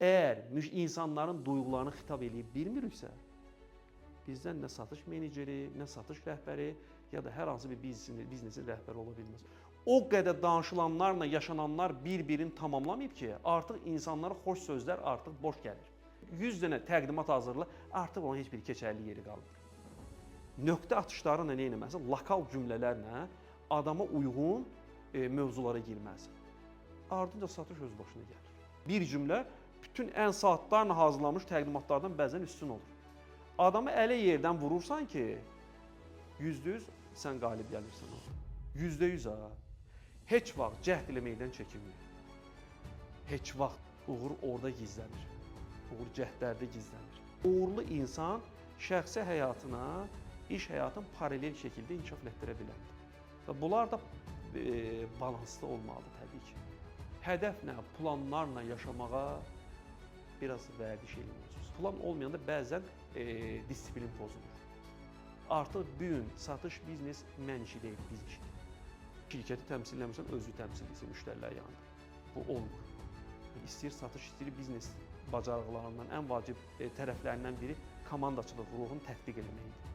Əgər insanların duyğularını xitab eləyib bilmiriksə, bizdən nə satış meneceri, nə satış rəhbəri ya da hər hansı bir biznesin rəhbəri ola bilməz. O qədər danışılanlarla yaşananlar bir-birini tamamlamayıb ki, artıq insanlara xoş sözlər artıq boş gəlir. 100 dənə təqdimat hazırla, artıq onun heç bir keçərli yeri qalmır. Nöqtə atışlarıyla nə etməlisən? Lokal cümlələrlə adama uyğun mövzulara girməlisən. Ardınca satış öz başına gəlir. Bir cümlə bütün ən saatlarla hazırlanmış təqdimatlardan bəzən üstün olur. Adamı ələ yerdən vurursan ki, 100% sən qalib gəlirsən ona. 100% ha. Heç vaxt cəhd eləməkdən çəkinmə. Heç vaxt uğur orada gizlənir. Uğur cəhdlərdə gizlənir. Uğurlu insan şəxsi həyatına, iş həyatını paralel şəkildə inkişaf elətdirə biləndir. Və bunlar da balanslı olmalıdır təbii ki. Hədəflə, planlarla yaşamağa biraz vərdiş eləməlisiniz. Plan olmayanda bəzən disiplin pozulur. Artıq bu gün satış biznes mən işi deyil, biz işidir. Şirkəti təmsil eləmirsən, özünü təmsil edirsən müştərilər yanında. Bu olmur. İstəyir satış, istəyir biznes bacarıqlarından ən vacib tərəflərindən biri komandaçılıq ruhunu tətbiq eləməkdir.